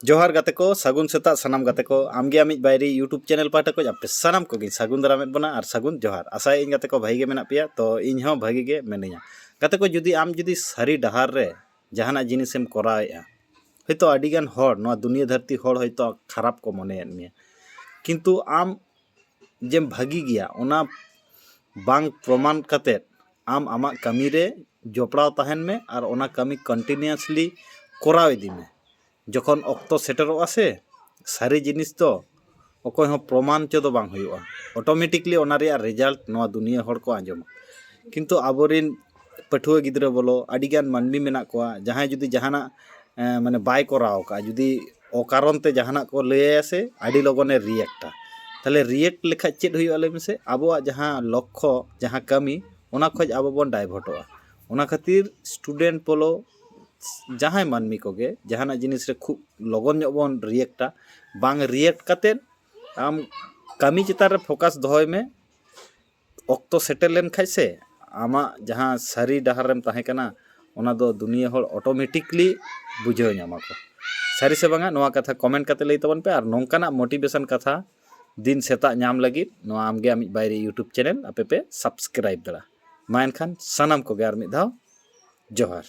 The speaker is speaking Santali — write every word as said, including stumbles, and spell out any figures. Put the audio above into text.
ᱡᱚᱦᱟᱨ ᱜᱟᱛᱮ ᱠᱚ, ᱥᱟᱹᱜᱩᱱ ᱥᱮᱛᱟᱜ ᱥᱟᱱᱟᱢ ᱜᱟᱛᱮ ᱠᱚ᱾ ᱟᱢᱜᱮ ᱟᱢᱤᱡ ᱵᱟᱭᱨᱤ YouTube ᱪᱮᱱᱮᱞ ᱯᱟᱦᱴᱟ ᱠᱷᱚᱱ ᱟᱯᱮ ᱥᱟᱱᱟᱢ ᱠᱚᱜᱮᱧ ᱥᱟᱹᱜᱩᱱ ᱫᱟᱨᱟᱢᱮᱫ ᱵᱚᱱᱟ ᱟᱨ ᱥᱟᱹᱜᱩᱱ ᱡᱚᱦᱟᱨ᱾ ᱟᱥᱟᱭᱟᱹᱧ ᱜᱟᱛᱮ ᱠᱚ ᱵᱷᱟᱹᱜᱤ ᱜᱮ ᱢᱮᱱᱟᱜ ᱯᱮᱭᱟ, ᱛᱚ ᱤᱧ ᱦᱚᱸ ᱵᱷᱟᱹᱜᱤ ᱜᱮ ᱢᱤᱱᱟᱹᱧᱟ᱾ ᱜᱟᱛᱮ ᱠᱚ, ᱡᱩᱫᱤ ᱟᱢ ᱡᱩᱫᱤ ᱥᱟᱹᱨᱤ ᱰᱟᱦᱟᱨ ᱨᱮ ᱡᱟᱦᱟᱱᱟᱜ ᱡᱤᱱᱤᱥᱮᱢ ᱠᱚᱨᱟᱣᱮᱫᱼᱟ, ᱦᱚᱭᱛᱳ ᱟᱹᱰᱤᱜᱟᱱ ᱦᱚᱲ ᱱᱚᱣᱟ ᱫᱩᱱᱤᱭᱟᱹ ᱫᱷᱟᱹᱨᱛᱤ ᱦᱚᱲ ᱦᱚᱭᱛᱳ ᱠᱷᱟᱨᱟᱯ ᱠᱚ ᱢᱚᱱᱮᱭᱮᱫ ᱢᱮᱭᱟ, ᱠᱤᱱᱛᱩ ᱟᱢ ᱡᱮᱢ ᱵᱷᱟᱹᱜᱤ ᱜᱮᱭᱟ, ᱚᱱᱟ ᱵᱟᱝ ᱯᱨᱚᱢᱟᱱ ᱠᱟᱛᱮᱫ ᱟᱢ ᱟᱢᱟᱜ ᱠᱟᱹᱢᱤ ᱨᱮ ᱡᱚᱯᱲᱟᱣ ᱛᱟᱦᱮᱱ ᱢᱮ ᱟᱨ ᱚᱱᱟ ᱠᱟᱹᱢᱤ continuously ᱠᱚᱨᱟᱣ ᱤᱫᱤ ᱢᱮ᱾ ᱡᱚᱠᱷᱚᱱ ᱚᱠᱛᱚ ᱥᱮᱴᱮᱨᱚᱜᱼᱟ ᱥᱮ, ᱥᱟᱹᱨᱤ ᱡᱤᱱᱤᱥ ᱫᱚ ᱚᱠᱚᱭ ᱦᱚᱸ ᱯᱨᱚᱢᱟᱱ ᱪᱚ ᱫᱚ ᱵᱟᱝ ᱦᱩᱭᱩᱜᱼᱟ, automatically ᱚᱱᱟ ᱨᱮᱭᱟᱜ result ᱱᱚᱣᱟ ᱫᱩᱱᱤᱭᱟᱹ ᱦᱚᱲ ᱠᱚ ᱟᱸᱡᱚᱢᱟ᱾ ᱠᱤᱱᱛᱩ ᱟᱵᱚᱨᱤᱱ ᱯᱟᱹᱴᱷᱩᱣᱟᱹ ᱜᱤᱫᱽᱨᱟᱹ ᱵᱚᱞᱚ, ᱟᱹᱰᱤᱜᱟᱱ ᱢᱟᱹᱱᱢᱤ ᱢᱮᱱᱟᱜ ᱠᱚᱣᱟ, ᱡᱟᱦᱟᱸᱭ ᱡᱩᱫᱤ ᱡᱟᱦᱟᱱᱟᱜ ᱮᱸ, ᱢᱟᱱᱮ ᱵᱟᱭ ᱠᱚᱨᱟᱣ ᱟᱠᱟᱫᱼᱟ, ᱡᱩᱫᱤ ᱚᱠᱟᱨᱚᱱ ᱛᱮ ᱡᱟᱦᱟᱱᱟᱜ ᱠᱚ ᱞᱟᱹᱭᱟᱭᱟ ᱥᱮ, ᱟᱹᱰᱤ ᱞᱚᱜᱚᱱᱮ reactᱟ᱾ ᱛᱟᱦᱞᱮ react ᱞᱮᱠᱷᱟᱡ ᱪᱮᱫ ᱦᱩᱭᱩᱜᱼᱟ ᱞᱟᱹᱭ ᱢᱮᱥᱮ? ᱟᱵᱚᱣᱟᱜ ᱡᱟᱦᱟᱸ ᱞᱚᱠᱠᱷᱚ, ᱡᱟᱦᱟᱸ ᱠᱟᱹᱢᱤ, ᱚᱱᱟ ᱠᱷᱚᱡ ᱟᱵᱚ ᱵᱚᱱ ᱰᱟᱭᱵᱷᱟᱨᱴᱚᱜᱼᱟ᱾ ᱚᱱᱟ ᱠᱷᱟᱹᱛᱤᱨ student ᱵᱚᱞᱚ, ᱡᱟᱦᱟᱸᱭ ᱢᱟᱹᱱᱢᱤ ᱠᱚᱜᱮ ᱡᱟᱦᱟᱱᱟᱜ ᱡᱤᱱᱤᱥ ᱨᱮ ᱠᱷᱩᱵ ᱞᱚᱜᱚᱱ ᱧᱚᱜ ᱵᱚᱱ reactᱟ, ᱵᱟᱝ react ᱠᱟᱛᱮᱫ ᱟᱢ ᱠᱟᱹᱢᱤ ᱪᱮᱛᱟᱱ ᱨᱮ focus ᱫᱚᱦᱚᱭ ᱢᱮ᱾ ᱚᱠᱛᱚ ᱥᱮᱴᱮᱨ ᱞᱮᱱ ᱠᱷᱟᱡ ᱥᱮ, ᱟᱢᱟᱜ ᱡᱟᱦᱟᱸ ᱥᱟᱹᱨᱤ ᱰᱟᱦᱟᱨ ᱨᱮᱢ ᱛᱟᱦᱮᱸ ᱠᱟᱱᱟ, ᱚᱱᱟ ᱫᱚ ᱫᱩᱱᱤᱭᱟᱹ ᱦᱚᱲ automatically ᱵᱩᱡᱷᱟᱹᱣ ᱧᱟᱢᱟ ᱠᱚ᱾ ᱥᱟᱹᱨᱤ ᱥᱮ ᱵᱟᱝᱟ, ᱱᱚᱣᱟ ᱠᱟᱛᱷᱟ comment ᱠᱟᱛᱮ ᱞᱟᱹᱭ ᱛᱟᱵᱚᱱ ᱯᱮ᱾ ᱟᱨ ᱱᱚᱝᱠᱟᱱᱟᱜ motivation ᱠᱟᱛᱷᱟ ᱫᱤᱱ ᱥᱮᱛᱟᱜ ᱧᱟᱢ ᱞᱟᱹᱜᱤᱫ ᱱᱚᱣᱟ ᱟᱢᱜᱮ ᱟᱢᱤᱡ ᱵᱟᱭᱨᱤ YouTube ᱪᱮᱱᱮᱞ ᱟᱯᱮ ᱯᱮ subscribe ᱫᱟᱲᱮᱭᱟᱜᱼᱟ᱾ ᱢᱟ ᱮᱱᱠᱷᱟᱱ ᱥᱟᱱᱟᱢ ᱠᱚᱜᱮ ᱟᱨ ᱢᱤᱫ ᱫᱷᱟᱣ ᱡᱚᱦᱟᱨ᱾